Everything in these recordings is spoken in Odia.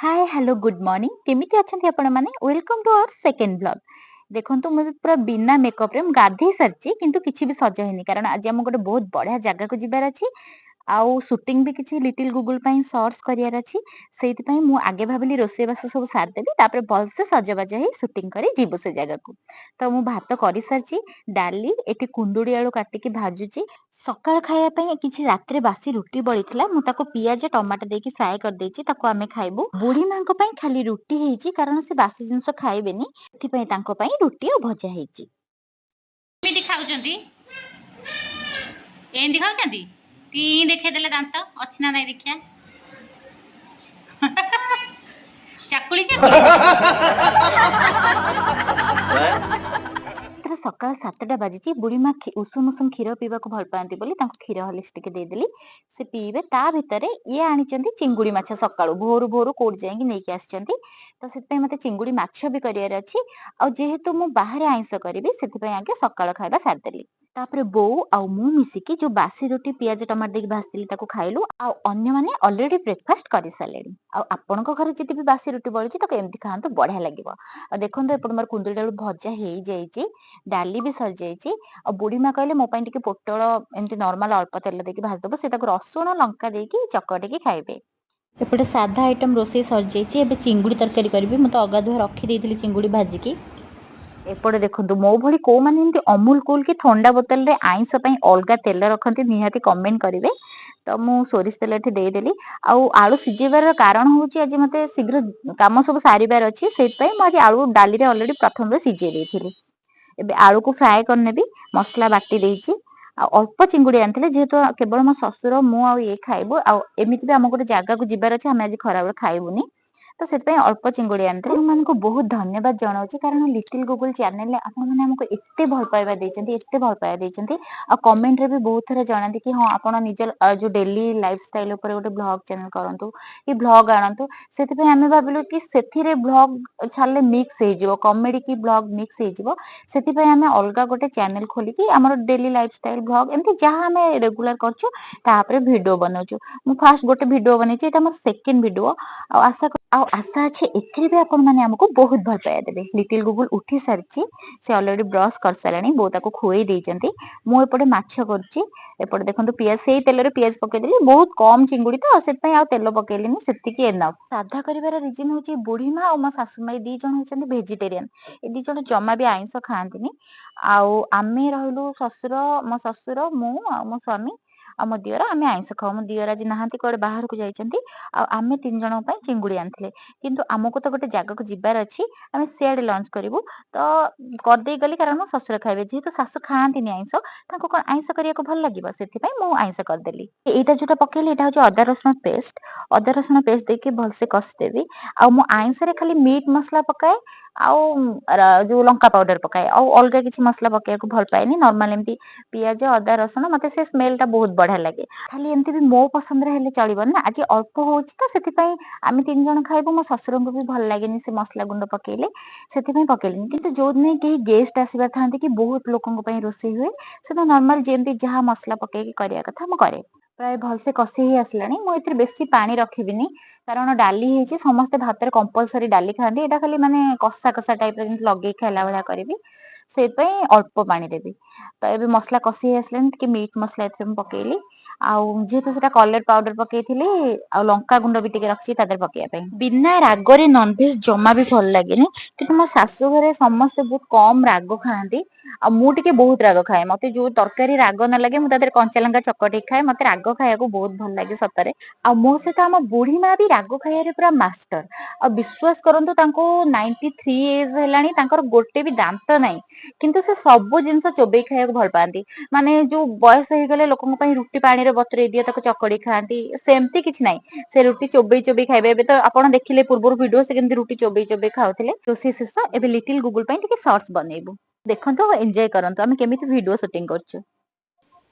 ହାଏ, ହ୍ୟାଲୋ, ଗୁଡ୍ ମର୍ଣ୍ଣିଂ। କେମିତି ଅଛନ୍ତି ଆପଣମାନେ? Welcome to our second vlog. ଦେଖନ୍ତୁ, ମୁଁ ଏବେ ପୁରା ବିନା ମେକଅପ୍ରେ, ମୁଁ ଗାଧେଇ ସାରିଛି କିନ୍ତୁ କିଛି ବି ସଜ ହେଇନି, କାରଣ ଆଜି ଆମକୁ ଗୋଟେ ବହୁତ ବଢିଆ ଜାଗାକୁ ଯିବାର ଅଛି ଆଉ ସୁଟିଂ ବି କିଛି ଲିଟିଲ ଗୁଗୁଲ ପାଇଁ ସର୍ଟସ କରିବାର ଅଛି। ସେଇଥିପାଇଁ ମୁଁ ଆଗେ ଭାବିଲି ରୋଷେଇବାସ ସବୁ ସାରିଦେବି, ତାପରେ ଭଲସେ ସଜବାଜ ହେଇ ସୁଟିଂ କରି ଯିବୁ ସେ ଜାଗାକୁ। ତ ମୁଁ ଭାତ କରିସାରିଛି, ଡାଲି, ଏଠି କୁନ୍ଦୁଡି ଆଳୁ କାଟିକି ଭାଜୁଛି। ସକାଳ ଖାଇବା ପାଇଁ କିଛି ରାତିରେ ବାସି ରୁଟି ବଳିଥିଲା। ମୁଁ ତାକୁ ପିଆଜ ଟମାଟୋ ଦେଇକି ଫ୍ରାଏ କରିଦେଇଛି, ତାକୁ ଆମେ ଖାଇବୁ। ବୁଢୀ ମାଙ୍କ ପାଇଁ ଖାଲି ରୁଟି ହେଇଛି, କାରଣ ସେ ବାସି ଜିନିଷ ଖାଇବେନି। ସେଥିପାଇଁ ତାଙ୍କ ପାଇଁ ରୁଟି ଆଉ ଭଜା ହେଇଛି। ଏମିତି ଖାଉଛନ୍ତି, ଏମିତି ଖାଉଛନ୍ତି। ଟି ଦେଖେଇଦେଲେ, ଦାନ୍ତ ଅଛି ନା ନାଇଁ ଦେଖିଆ। ଚାକୁଳି ଚାକୁଳି। ଏଥର ସକାଳ 7ଟା ବାଜିଛି। ବୁଢୀ ମା ଉଷୁମ ଉଷୁମ କ୍ଷୀର ପିଇବାକୁ ଭଲ ପାଆନ୍ତି ବୋଲି ତାଙ୍କୁ କ୍ଷୀର ହଲିକ୍ସ ଟିକେ ଦେଇଦେଲି, ସେ ପିଇବେ। ତା ଭିତରେ ଇଏ ଆଣିଛନ୍ତି ଚିଙ୍ଗୁଡି ମାଛ। ସକାଳୁ ଭୋରୁ ଭୋରୁ କୋଉଠି ଯାଇକି ନେଇକି ଆସିଛନ୍ତି। ତ ସେଥିପାଇଁ ମତେ ଚିଙ୍ଗୁଡି ମାଛ ବି କରିବାର ଅଛି। ଆଉ ଯେହେତୁ ମୁଁ ବାହାରେ ଆଇଁଷ କରିବି, ସେଥିପାଇଁ ଆଗେ ସକାଳ ଖାଇବା ସାରିଦେଲି। ତାପରେ ବୋଉ ଆଉ ମୁଁ ମିଶିକି ଯୋଉ ବାସି ରୁଟି ପିଆଜ ଟମାଟୋ ଦେଇକି ଭାଜିଥିଲି, ତାକୁ ଖାଇଲୁ। ଆଉ ଅନ୍ୟମାନେ ଅଲରେଡି ବ୍ରେକଫାଷ୍ଟ କରିସାରିଲେଣି। ଆଉ ଆପଣଙ୍କ ଘରେ ଯଦି ବି ବାସି ରୁଟି ବଳିଛି, ତାକୁ ଏମିତି ଖାଆନ୍ତୁ, ବଢିଆ ଲାଗିବ। ଆଉ ଦେଖନ୍ତୁ, ଏପଟେ ମୋର କୁନ୍ଦୁରି ଆଳୁ ଭଜା ହେଇଯାଇଛି, ଡାଲି ବି ସରିଯାଇଛି। ଆଉ ବୁଢୀ ମା କହିଲେ, ମୋ ପାଇଁ ଟିକେ ପୋଟଳ ଏମିତି ନର୍ମାଲ ଅଳ୍ପ ତେଲ ଦେଇକି ଭାଜିଦବ। ସେ ତାକୁ ରସୁଣ ଲଙ୍କା ଦେଇକି ଚକଟିକି ଖାଇବେ। ଏପଟେ ସାଧା ଆଇଟମ ରୋଷେଇ ସରିଯାଇଛି। ଏବେ ଚିଙ୍ଗୁଡ଼ି ତରକାରୀ କରିବି। ମୁଁ ତ ଅଗାଧୁଆ ରଖିଦେଇଥିଲି ଚିଙ୍ଗୁଡ଼ି ଭାଜିକି। ଏପଟେ ଦେଖନ୍ତୁ, ମୋ ଭଳି କୋଉମାନେ ଏମିତି ଅମୁଲ କୁଲ କି ଥଣ୍ଡା ବୋତଲରେ ଆଇଁଷ ପାଇଁ ଅଲଗା ତେଲ ରଖନ୍ତି, ନିହାତି କମେଣ୍ଟ କରିବେ। ତ ମୁଁ ସୋରିଷ ତେଲ ଏଠି ଦେଇଦେଲି। ଆଉ ଆଳୁ ସିଝେଇବାର କାରଣ ହଉଛି, ଆଜି ମତେ ଶୀଘ୍ର କାମ ସବୁ ସାରିବାର ଅଛି। ସେଇଥିପାଇଁ ମୁଁ ଆଜି ଆଳୁ ଡାଲିରେ ଅଲରେଡି ପ୍ରଥମରୁ ସିଝେଇ ଦେଇଥିଲି। ଏବେ ଆଳୁକୁ ଫ୍ରାଏ କରିନେବି। ମସଲା ବାଟି ଦେଇଛି। ଆଉ ଅଳ୍ପ ଚିଙ୍ଗୁଡି ଆଣିଥିଲେ, ଯେହେତୁ କେବଳ ମୋ ଶ୍ୱଶୁର, ମୁଁ ଆଉ ଇଏ ଖାଇବୁ। ଆଉ ଏମିତି ବି ଆମକୁ ଗୋଟେ ଜାଗାକୁ ଯିବାର ଅଛି, ଆମେ ଆଜି ଖରାବେଳେ ଖାଇବୁନି। ତ ସେଥିପାଇଁ ଅଳ୍ପ ଚିଙ୍ଗୁଡି ଆଣିଥିଲେ। ଆପଣମାନଙ୍କୁ ବହୁତ ଧନ୍ୟବାଦ ଜଣାଉଛି, କାରଣ ଲିଟିଲ ଗୁଗୁଲ ଚ୍ୟାନେଲରେ ଆପଣମାନେ ଆମକୁ ଏତେ ଭଲ ପାଇବା ଦେଇଛନ୍ତି, ଏତେ ଭଲ ପାଇବା ଦେଇଛନ୍ତି। ଆଉ କମେଣ୍ଟରେ ବି ବହୁତ ଥର ଜଣାନ୍ତି କି ହଁ, ଆପଣ ନିଜ ଯୋଉ ଡେଲି ଲାଇଫ ଷ୍ଟାଇଲ ଉପରେ ଗୋଟେ ଭ୍ଲଗ ଚ୍ୟାନେଲ କରନ୍ତୁ କି ଭ୍ଲଗ ଆଣନ୍ତୁ। ସେଥିପାଇଁ ଆମେ ଭାବିଲୁ କି ସେଥିରେ ଭ୍ଲଗ ଛାଡ଼ିଲେ ମିକ୍ସ ହେଇଯିବ, କମେଡି କି ଭ୍ଲଗ ମିକ୍ସ ହେଇଯିବ। ସେଥିପାଇଁ ଆମେ ଅଲଗା ଗୋଟେ ଚ୍ୟାନେଲ ଖୋଲିକି ଆମର ଡେଲି ଲାଇଫ ଷ୍ଟାଇଲ ଭ୍ଲଗ, ଏମିତି ଯାହା ଆମେ ରେଗୁଲାର କରୁଛୁ, ତାପରେ ଭିଡିଓ ବନାଉଛୁ। ମୁଁ ଫାଷ୍ଟ ଗୋଟେ ଭିଡିଓ ବନେଇଛି, ଏଇଟା ମୋର ସେକେଣ୍ଡ ଭିଡିଓ। ଆଉ ଆଶା ଅଛି ଏଥିରେ ବି ଆପଣମାନେ ଆମକୁ ବହୁତ ଭଲ ପାଇବା ଦେବେ। ଲିଟିଲ ଗୁଗୁଲ ଉଠି ସାରିଛି, ସେ ଅଲରେଡି ବ୍ରଶ କରିସାରିଲାଣି, ବୋଉ ତାକୁ ଖୁଏଇ ଦେଇଛନ୍ତି। ମୁଁ ଏପଟେ ମାଛ କରୁଛି। ଏପଟେ ଦେଖନ୍ତୁ, ପିଆଜ, ସେଇ ତେଲରେ ପିଆଜ ପକେଇଦେଲି। ବହୁତ କମ ଚିଙ୍ଗୁଡି ତ, ସେଥିପାଇଁ ଆଉ ତେଲ ପକେଇଲିନି, ସେତିକି ଏନଫ। ସାଧା କରିବାର ରିଜନ ହଉଛି, ବୁଢୀ ମା ଆଉ ମୋ ଶାଶୁ ମା, ଏ ଦି ଜଣ ହଉଛନ୍ତି ଭେଜିଟେରିଆନ। ଏ ଦି ଜଣ ଜମା ବି ଆଇଁଷ ଖାଆନ୍ତିନି। ଆଉ ଆମେ ରହିଲୁ ଶ୍ୱଶୁର, ମୋ ଶ୍ୱଶୁର, ମୁଁ ଆଉ ମୋ ସ୍ଵାମୀ ଆଉ ମୋ ଦିଅର, ଆମେ ଆଇଁଷ ଖାଉ। ମୋ ଦିଅର ଆଜି ନାହାନ୍ତି, କୁଆଡେ ବାହାରକୁ ଯାଇଛନ୍ତି। ଆଉ ଆମେ ତିନି ଜଣଙ୍କ ପାଇଁ ଚିଙ୍ଗୁଡି ଆଣିଥିଲେ। କିନ୍ତୁ ଆମକୁ ତ ଗୋଟେ ଜାଗାକୁ ଯିବାର ଅଛି, ଆମେ ସିଆଡେ ଲଞ୍ଚ କରିବୁ। ତ କରିଦେଇ ଗଲି, କାରଣ ମୋ ଶ୍ୱଶୁର ଖାଇବେ। ଯେହେତୁ ଶାଶୁ ଖାଆନ୍ତିନି ଆଇଁଷ, ତାଙ୍କୁ କଣ ଆଇଁଷ କରିବାକୁ ଭଲ ଲାଗିବ? ସେଥିପାଇଁ ମୁଁ ଆଇଁଷ କରିଦେଲି। ଏଇଟା ଯୋଉଟା ପକେଇଲି, ଏଇଟା ହଉଛି ଅଦା ରସୁଣ ପେଷ୍ଟ। ଅଦା ରସୁଣ ପେଷ୍ଟ ଦେଇକି ଭଲସେ କଷିଦେବି। ଆଉ ମୁଁ ଆଇଁଷରେ ଖାଲି ମିଟ୍ ମସଲା ପକାଏ ଆଉ ଯୋଉ ଲଙ୍କା ପାଉଡର ପକାଏ। ଆଉ ଅଲଗା କିଛି ମସଲା ପକେଇବାକୁ ଭଲ ପାଏନି। ନର୍ମାଲ ଏମିତି ପିଆଜ, ଅଦା, ରସୁଣ, ମତେ ସେ ସ୍ମେଲ ଟା ବହୁତ ବଢିଆ ଲାଗେ। ଖାଲି ଏମିତି ବି ମୋ ପସନ୍ଦରେ ହେଲେ ଚଳିବନି ନା। ଆଜି ଅଳ୍ପ ହଉଛି ତ ସେଥିପାଇଁ ଆମେ ତିନି ଜଣ ଖାଇବୁ। ମୋ ଶ୍ୱଶୁରଙ୍କୁ ବି ଭଲ ଲାଗେନି ସେ ମସଲା ଗୁଣ୍ଡ ପକେଇଲେ, ସେଥିପାଇଁ ପକେଇଲିନି। କିନ୍ତୁ ଯୋଉଦିନ କେହି ଗେଷ୍ଟ ଆସିବାର ଥାନ୍ତି କି ବହୁତ ଲୋକଙ୍କ ପାଇଁ ରୋଷେଇ ହୁଏ, ସେଦିନ ନର୍ମାଲ ଯେମିତି ଯାହା ମସଲା ପକେଇକି କରିବା କଥା, ମୁଁ କରେ। ପ୍ରାୟ ଭଲସେ କଷି ହେଇ ଆସିଲାଣି। ମୁଁ ଏଥିରେ ବେଶୀ ପାଣି ରଖିବିନି, କାରଣ ଡାଲି ହେଇଛି, ସମସ୍ତେ ଭାତରେ କମ୍ପଲସରି ଡାଲି ଖାଆନ୍ତି। ଏଇଟା ଖାଲି ମାନେ କଷା କଷା ଟାଇପର, ଯେମିତି ଲଗେଇ ଖାଇଲା ଭଳିଆ କରିବି, ସେଇଥିପାଇଁ ଅଳ୍ପ ପାଣି ଦେବି। ତ ଏବେ ମସଲା କଷି ହେଇ ଆସିଲାଣି। ଟିକେ ମିଟ୍ ମସଲା ଏଥିରେ ମୁଁ ପକେଇଲି। ଆଉ ଯେହେତୁ ସେଟା କଲର ପାଉଡର ପକେଇଥିଲି, ଆଉ ଲଙ୍କା ଗୁଣ୍ଡ ବି ଟିକେ ରଖିଛି ତା ଦେହରେ ପକେଇବା ପାଇଁ। ବିନା ରାଗରେ ନନଭେଜ ଜମା ବି ଭଲ ଲାଗେନି। କିନ୍ତୁ ମୋ ଶାଶୁ ଘରେ ସମସ୍ତେ ବହୁତ କମ ରାଗ ଖାଆନ୍ତି ଆଉ ମୁଁ ଟିକେ ବହୁତ ରାଗ ଖାଏ। ମତେ ଯୋଉ ତରକାରୀ ରାଗ ନ ଲାଗେ, ମୁଁ ତା ଦେହରେ କଞ୍ଚା ଲଙ୍କା ଚକଟିକି ଖାଏ। ମତେ ରାଗ ଖାଇବାକୁ ବହୁତ ଭଲ ଲାଗେ ସତରେ। ଆଉ ମୋ ସହିତ ଆମ ବୁଢୀ ମା ବି ରାଗ ଖାଇବାରେ ପୁରା ମାଷ୍ଟର। ଆଉ ବିଶ୍ୱାସ କରନ୍ତୁ, ତାଙ୍କୁ 93 ଏଜ ହେଲାଣି, ତାଙ୍କର ଗୋଟେ ବି ଦାନ୍ତ ନାହିଁ, କିନ୍ତୁ ସେ ସବୁ ଜିନିଷ ଚୋବେଇ ଖାଇବାକୁ ଭଲ ପାଆନ୍ତି। ମାନେ ଯୋଉ ବୟସ ହେଇଗଲେ ଲୋକଙ୍କ ପାଇଁ ରୁଟି ପାଣିରେ ବତୁରେଇ ଦିଅ, ତାକୁ ଚକଡି ଖାଆନ୍ତି, ସେମିତି କିଛି ନାହିଁ। ସେ ରୁଟି ଚୋବେଇ ଚୋବେଇ ଖାଇବେ। ଏବେ ତ ଆପଣ ଦେଖିଲେ ପୂର୍ବରୁ ଭିଡିଓ, ସେ କେମିତି ରୁଟି ଚୋବେଇ ଚୋବେଇ ଖାଉଥିଲେ। ରୋଷେଇ ଶେଷ। ଏବେ ଲିଟିଲ ଗୁଗୁଲ ପାଇଁ ଟିକେ ସର୍ଟସ ବନେଇବୁ। ଦେଖନ୍ତୁ, ଏନ୍ଜୟ କରନ୍ତୁ, ଆମେ କେମିତି ଭିଡିଓ ସୁଟିଂ କରୁଛୁ।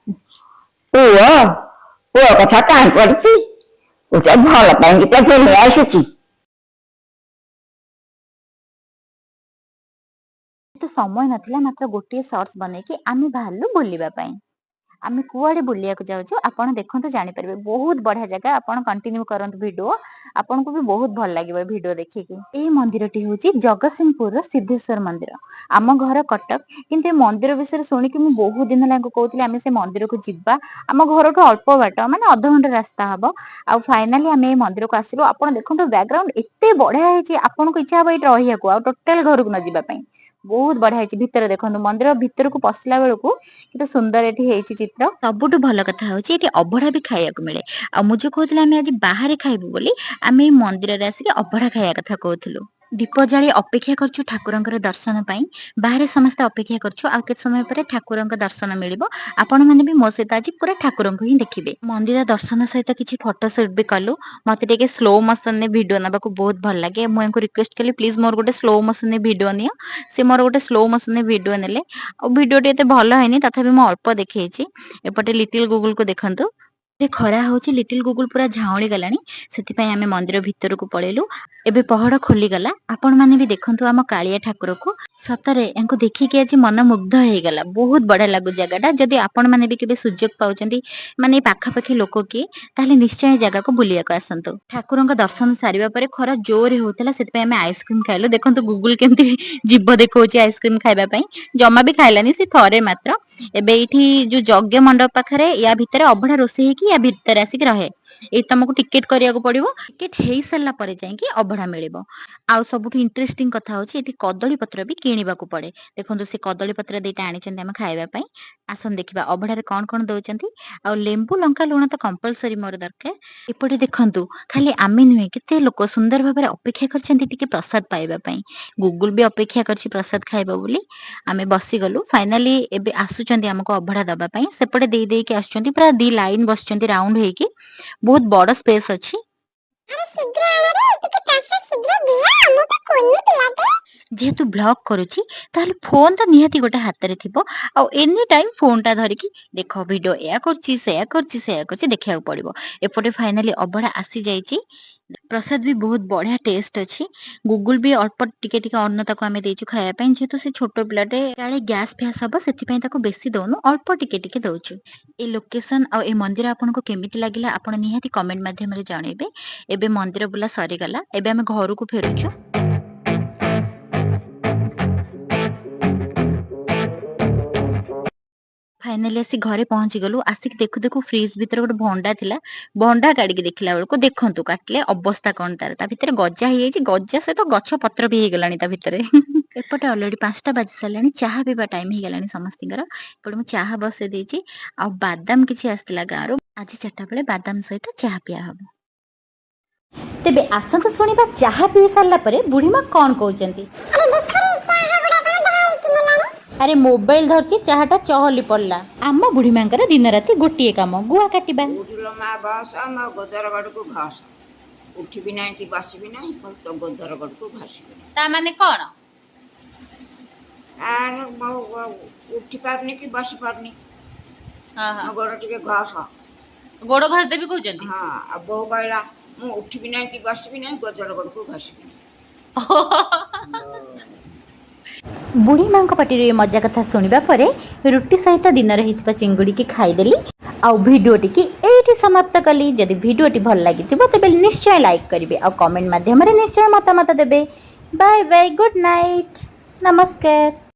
ପୁଅ, ପୁଅ କଥା କାହିଁ ପଡିଛି? ଗୋଟେ ଭଲ ପାଇଁ ତ ଫେରି ଆସିଛି। କିନ୍ତୁ ସମୟ ନଥିଲା, ମାତ୍ର ଗୋଟିଏ ସର୍ଟସ ବନେଇକି ଆମେ ବାହାରିଲୁ ବୁଲିବା ପାଇଁ। ଆମେ କୁଆଡେ ବୁଲିବାକୁ ଯାଉଛୁ ଆପଣ ଦେଖନ୍ତୁ, ଜାଣିପାରିବେ। ବହୁତ ବଢିଆ ଜାଗା। ଆପଣ କଣ୍ଟିନ୍ୟୁ କରନ୍ତୁ ଭିଡିଓ, ଆପଣଙ୍କୁ ବି ବହୁତ ଭଲ ଲାଗିବ ଏ ଭିଡିଓ ଦେଖିକି। ଏଇ ମନ୍ଦିରଟି ହଉଛି ଜଗତସିଂହପୁରର ସିଦ୍ଧେଶ୍ୱର ମନ୍ଦିର। ଆମ ଘର କଟକ, କିନ୍ତୁ ଏ ମନ୍ଦିର ବିଷୟରେ ଶୁଣିକି ମୁଁ ବହୁତ ଦିନ ହେଲା କହୁଥିଲି ଆମେ ସେ ମନ୍ଦିରକୁ ଯିବା। ଆମ ଘରଠୁ ଅଳ୍ପ ବାଟ, ମାନେ ଅଧଘଣ୍ଟା ରାସ୍ତା ହବ। ଆଉ ଫାଇନାଲି ଆମେ ଏଇ ମନ୍ଦିରକୁ ଆସିଲୁ। ଆପଣ ଦେଖନ୍ତୁ, ବ୍ୟାକଗ୍ରାଉଣ୍ଡ ଏତେ ବଢିଆ ହେଇଛି, ଆପଣଙ୍କୁ ଇଚ୍ଛା ହବ ଏଇଠି ରହିବାକୁ ଆଉ ଟୋଟାଲ ଘରକୁ ନ ଯିବା ପାଇଁ। ବହୁତ ବଢିଆ ହେଇଛି। ଭିତରେ ଦେଖନ୍ତୁ, ମନ୍ଦିର ଭିତରକୁ ପଶିଲା ବେଳକୁ କେତେ ସୁନ୍ଦର ଏଠି ହେଇଛି ଚିତ୍ର। ସବୁଠୁ ଭଲ କଥା ହଉଛି ଏଠି ଅବଢା ବି ଖାଇବାକୁ ମିଳେ। ଆଉ ମୁଁ ଯୋଉ କହୁଥିଲି ଆମେ ଆଜି ବାହାରେ ଖାଇବୁ ବୋଲି, ଆମେ ଏଇ ମନ୍ଦିରରେ ଆସିକି ଅବଢା ଖାଇବା କଥା କହୁଥିଲୁ। ଦୀପ ଜାଳି ଅପେକ୍ଷା କରୁଛୁ ଠାକୁରଙ୍କର ଦର୍ଶନ ପାଇଁ। ବାହାରେ ସମସ୍ତେ ଅପେକ୍ଷା କରୁଛୁ। ଆଉ କେତେ ସମୟ ପରେ ଠାକୁରଙ୍କ ଦର୍ଶନ ମିଳିବ। ଆପଣ ମାନେ ବି ମୋ ସହିତ ଆଜି ପୁରା ଠାକୁରଙ୍କୁ ହିଁ ଦେଖିବେ। ମନ୍ଦିର ଦର୍ଶନ ସହିତ କିଛି ଫଟୋ ସୁଟ ବି କଲୁ। ମତେ ଟିକେ ସ୍ଲୋ ମୋସନରେ ଭିଡିଓ ନେବାକୁ ବହୁତ ଭଲ ଲାଗେ। ମୁଁ ୟାଙ୍କୁ ରିକ୍ୱେଷ୍ଟ କଲି, ପ୍ଲିଜ ମୋର ଗୋଟେ ସ୍ଲୋ ମୋସନରେ ଭିଡିଓ ନିଅ। ସେ ମୋର ଗୋଟେ ସ୍ଲୋ ମୋସନରେ ଭିଡିଓ ନେଲେ। ଆଉ ଭିଡିଓଟି ଏତେ ଭଲ ହେଇନି, ତଥାପି ମୁଁ ଅଳ୍ପ ଦେଖେଇଛି। ଏପଟେ ଲିଟିଲ ଗୁଗୁଲ କୁ ଦେଖନ୍ତୁ। ଏ ଖରା ହଉଛି, ଲିଟିଲ ଗୁଗୁଲ ପୁରା ଝାଉଁଳି ଗଲାଣି। ସେଥିପାଇଁ ଆମେ ମନ୍ଦିର ଭିତରକୁ ପଳେଇଲୁ। ଏବେ ପହଡ ଖୋଲିଗଲା। ଆପଣ ମାନେ ବି ଦେଖନ୍ତୁ ଆମ କାଳିଆ ଠାକୁରକୁ। ସତରେ ୟାଙ୍କୁ ଦେଖିକି ଆଜି ମନ ମୁଗ୍ଧ ହେଇଗଲା। ବହୁତ ବଢିଆ ଲାଗୁଛି ଜାଗାଟା। ଯଦି ଆପଣ ମାନେ ବି କେବେ ସୁଯୋଗ ପାଉଛନ୍ତି, ମାନେ ଏଇ ପାଖାପାଖି ଲୋକ କିଏ, ତାହେଲେ ନିଶ୍ଚୟ ଏ ଜାଗାକୁ ବୁଲିବାକୁ ଆସନ୍ତୁ। ଠାକୁରଙ୍କ ଦର୍ଶନ ସାରିବା ପରେ ଖରା ଜୋରେ ହଉଥିଲା, ସେଥିପାଇଁ ଆମେ ଆଇସ୍କ୍ରିମ ଖାଇଲୁ। ଦେଖନ୍ତୁ ଗୁଗୁଲ କେମିତି ଜିଭ ଦେଖଉଛି ଆଇସ୍କ୍ରିମ ଖାଇବା ପାଇଁ। ଜମା ବି ଖାଇଲାନି ସେ, ଥରେ ମାତ୍ର। ଏବେ ଏଇଠି ଯୋଉ ଯଜ୍ଞ ମଣ୍ଡପ ପାଖରେ, ୟା ଭିତରେ ଅବଢା ରୋଷେଇ ହେଇକି ୟା ଭିତରେ ଆସିକି ରହେ। ଏଇ ତମକୁ ଟିକେଟ କରିବାକୁ ପଡିବ। ଟିକେଟ ହେଇସାରିଲା ପରେ ଯାଇକି ଅବଢା ମିଳିବ। ଆଉ ସବୁଠୁ ଇଣ୍ଟରେଷ୍ଟିଂ କଥା ହଉଛି ଏଠି କଦଳୀ ପତ୍ର ବି କିଣିବାକୁ ପଡେ। ଦେଖନ୍ତୁ, ସେ କଦଳୀ ପତ୍ର ଦିଟା ଆଣିଛନ୍ତି ଆମେ ଖାଇବା ପାଇଁ। ଆସନ୍ତୁ ଦେଖିବା ଅବଢାରେ କଣ କଣ ଦଉଛନ୍ତି। ଆଉ ଲେମ୍ବୁ, ଲଙ୍କା, ଲୁଣ ତ କମ୍ପଲସରି ମୋର ଦରକାର। ଏପଟେ ଦେଖନ୍ତୁ, ଖାଲି ଆମେ ନୁହେଁ, କେତେ ଲୋକ ସୁନ୍ଦର ଭାବରେ ଅପେକ୍ଷା କରିଛନ୍ତି ଟିକେ ପ୍ରସାଦ ପାଇବା ପାଇଁ। ଗୁଗୁଲ ବି ଅପେକ୍ଷା କରିଛି ପ୍ରସାଦ ଖାଇବ ବୋଲି। ଆମେ ବସିଗଲୁ। ଫାଇନାଲି ଏବେ ଆସୁଛନ୍ତି ଆମକୁ ଅବଢା ଦବା ପାଇଁ। ସେପଟେ ଦେଇ ଦେଇକି ଆସୁଛନ୍ତି। ପୁରା ଦି ଲାଇନ ବସିଛନ୍ତି ରାଉଣ୍ଡ ହେଇକି। ବହୁତ ବଡ ସ୍ପେସ୍ ଅଛି। ଆରେ, ଶୀଘ୍ର ଆଣରେ, ଟିକେ ପ୍ରସାଦ ଶୀଘ୍ର ଦିଅ। ମୁଁ ପା କୁନି ପିଲାଟେ। ଯେହେତୁ ଭ୍ଲଗ କରୁଛି, ତାହେଲେ ଫୋନ ତ ନିହାତି ଗୋଟେ ହାତରେ ଥିବ। ଆଉ ଏନି ଟାଇମ ଫୋନ ଟା ଧରିକି ଦେଖ, ଭିଡିଓ ଏୟା କରୁଛି, ସେୟା କରୁଛି, ସେୟା କରୁଛି, ଦେଖିବାକୁ ପଡିବ। ଏପଟେ ଫାଇନାଲି ଅବଢା ଆସିଯାଇଛି। ପ୍ରସାଦ ବି ବହୁତ ବଢିଆ ଟେଷ୍ଟ ଅଛି। ଗୁଗୁଲ ବି ଅଳ୍ପ ଟିକେ ଟିକେ ଅନ୍ନ ତାକୁ ଆମେ ଦେଇଛୁ ଖାଇବା ପାଇଁ। ଯେହେତୁ ସେ ଛୋଟ ପିଲାଟେ, କାଳେ ଗ୍ୟାସ ଫ୍ୟାସ ହବ, ସେଥିପାଇଁ ତାକୁ ବେଶୀ ଦଉନୁ, ଅଳ୍ପ ଟିକେ ଟିକେ ଦଉଛୁ। ଏ ଲୋକେସନ ଆଉ ଏ ମନ୍ଦିର ଆପଣଙ୍କୁ କେମିତି ଲାଗିଲା, ଆପଣ ନିହାତି କମେଣ୍ଟ ମାଧ୍ୟମରେ ଜଣେଇବେ। ଏବେ ମନ୍ଦିର ବୁଲା ସରିଗଲା। ଏବେ ଆମେ ଘରକୁ ଫେରୁଛୁ। ଫାଇନାଲି ଆସି ଘରେ ପହଞ୍ଚି ଗଲୁ। ଆସିକି ଦେଖୁ ଦେଖୁ ଫ୍ରିଜ ଭିତରେ ଗୋଟେ ଭଣ୍ଡା ଥିଲା। ଭଣ୍ଡା କାଢିକି ଦେଖିଲା ବେଳକୁ, ଦେଖନ୍ତୁ କାଟିଲେ ଅବସ୍ଥା କଣ ତାର। ତା ଭିତରେ ଗଜା ହେଇଯାଇଛି। ଗଜା ସହିତ ଗଛ ପତ୍ର ବି ହେଇଗଲାଣି ତା ଭିତରେ। ଏପଟେ ଅଲରେଡି 5ଟା ବାଜି ସାରିଲାଣି। ଚାହା ପିଇବା ଟାଇମ ହେଇଗଲାଣି ସମସ୍ତିଙ୍କର। ଏପଟେ ମୁଁ ଚାହା ବସେଇ ଦେଇଛି। ଆଉ ବାଦାମ କିଛି ଆସିଥିଲା ଗାଁରୁ। ଆଜି 4ଟା ବେଳେ ବାଦାମ ସହିତ ଚାହା ପିଆ ହବ। ତେବେ ଆସନ୍ତୁ ଶୁଣିବା ଚାହା ପିଇ ସାରିଲା ପରେ ବୁଢ଼ୀମା କ'ଣ କହୁଛନ୍ତି। ଆରେ ଦେଖରେ, ଚାହା ଗୁଡା କଣ ଢାଳିକି ନେଲାଣି। ଆରେ, ମୋବାଇଲ ଧରିଛି, ଚାହାଟା ଚହଲି ପଡିଲା। ଆମ ବୁଢ଼ୀମାଙ୍କର ଦିନ ରାତି ଗୋଟିଏ କାମ, ଗୁଆ କାଟିବା। ଉଠିଲ ମା ବସ, ମୋ ଗୋଦର ଗଡ଼କୁ ଘସ। ଉଠିବି ନାହିଁ କି ବସିବି ନାହିଁ, ତୋ ଗୋଦର ଗଡ଼କୁ ଘସିବି ନାହିଁ। ତା ମାନେ କ'ଣ? ଆର ଉଠି ପାରୁନି କି ବସି ପାରୁନି, ମୋ ଗୋଡ଼ ଟିକେ ଘସ। ଗୋଡ଼ ଘସି ଦେବି କହୁଛନ୍ତି। ହଁ, ଆଉ ବୋଉ କହିଲା, ମୁଁ ଉଠିବି ନାହିଁ କି ବସିବି ନାହିଁ, ଗୋଦର ଗଡ଼କୁ ଘସିବି ନାହିଁ। ବୁଢ଼ୀ ମାଙ୍କ ପାଟିରୁ ଏ ମଜା କଥା ଶୁଣିବା ପରେ ରୁଟି ସହିତ ଦିନରେ ହେଇଥିବା ଚିଙ୍ଗୁଡ଼ିକି ଖାଇଦେଲି ଆଉ ଭିଡ଼ିଓଟିକି ଏଇଠି ସମାପ୍ତ କଲି। ଯଦି ଭିଡ଼ିଓଟି ଭଲ ଲାଗିଥିବ, ତେବେ ନିଶ୍ଚୟ ଲାଇକ୍ କରିବେ ଆଉ କମେଣ୍ଟ ମାଧ୍ୟମରେ ନିଶ୍ଚୟ ମତାମତ ଦେବେ। ବାଏ ବାଏ, ଗୁଡ୍ ନାଇଟ୍, ନମସ୍କାର।